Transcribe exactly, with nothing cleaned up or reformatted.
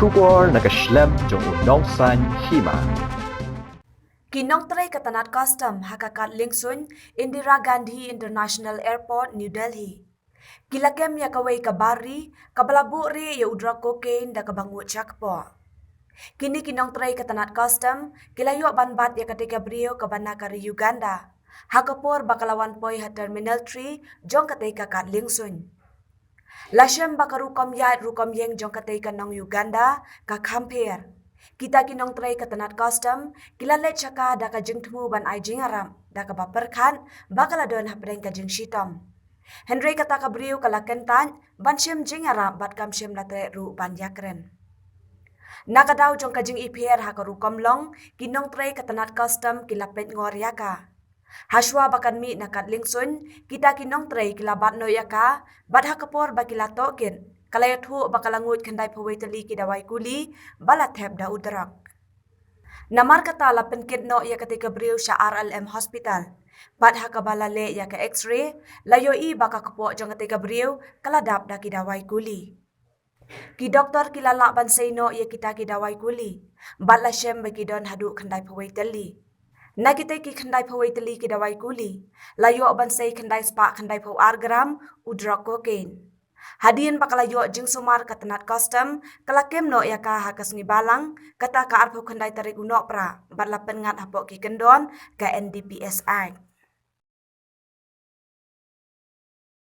Khubor na ka shlem jong u nongsan hima. Ki nongtrei ka tnat custom ha ka kad liengsuiñ Indira Gandhi International Airport, New Delhi, ki la kem ïa kawei ka bar ri kaba la buh rieh ïa u drok cocaine da kaba nguid sha kpoh. Kine ki nongtrei ka tnat custom ki la ïoh ban bat ïa katei ka briew kaba na ka ri Uganda ha ka por ba ka la wan poi ha Terminal three jong katei ka kad liengsuiñ. La shem ba ka rukom ïaid rukom ïeng jong katei ka nong Uganda ka kham pher. Kita ki nongtrei ka tnat custom ki la leit sha ka da ka jingthmu ban ai jingïarap da kaba pyrkhat ba ka la don hapdeng ka jingshitom. Hynrei kata ka briew ka la kyntait ban shem jingïarap bad kam shem la treh ruh ban ïakren. Na ka daw jong ka jingipher ha ka rukom long, ki nongtrei ka tnat custom ki la peit ngor ïa ka. Hashwa ba kan mih na kad liengsuiñ, kita ki nongtrei ki la bat noh ïa ka, bad ha ka por ba ki la tohkit, ka la ïathuh ba ka la nguid khyndai phew wei tylli ki dawai kuli ba la thep da u drok. Namar kata la pynkit noh ïa katei ka briew sha R L M Hospital. Bad ha kaba la leh ïa ka X-ray, la ïohi ba ka kpoh jong katei ka briew ka la dap da ki dawai kuli. Ki doktor ki la lah ban sei noh ïa kita ki dawai kuli, bad la shem ba ki don haduh khyndai phew wei tylli. Na kitei ki khyndai phew wei tylli ki dawai kuli, la ïoh ban sei khyndai spah khyndai phew ar gram u drok cocaine. Hadien ba ka la ïoh jingsumar, ka tnat custom ka la kem noh ïa ka ha ka sngi Balang, kata ka arphew khyndai tarik u Nohprah, bad la pynngat hapoh ki kyndon ka N D P S Act.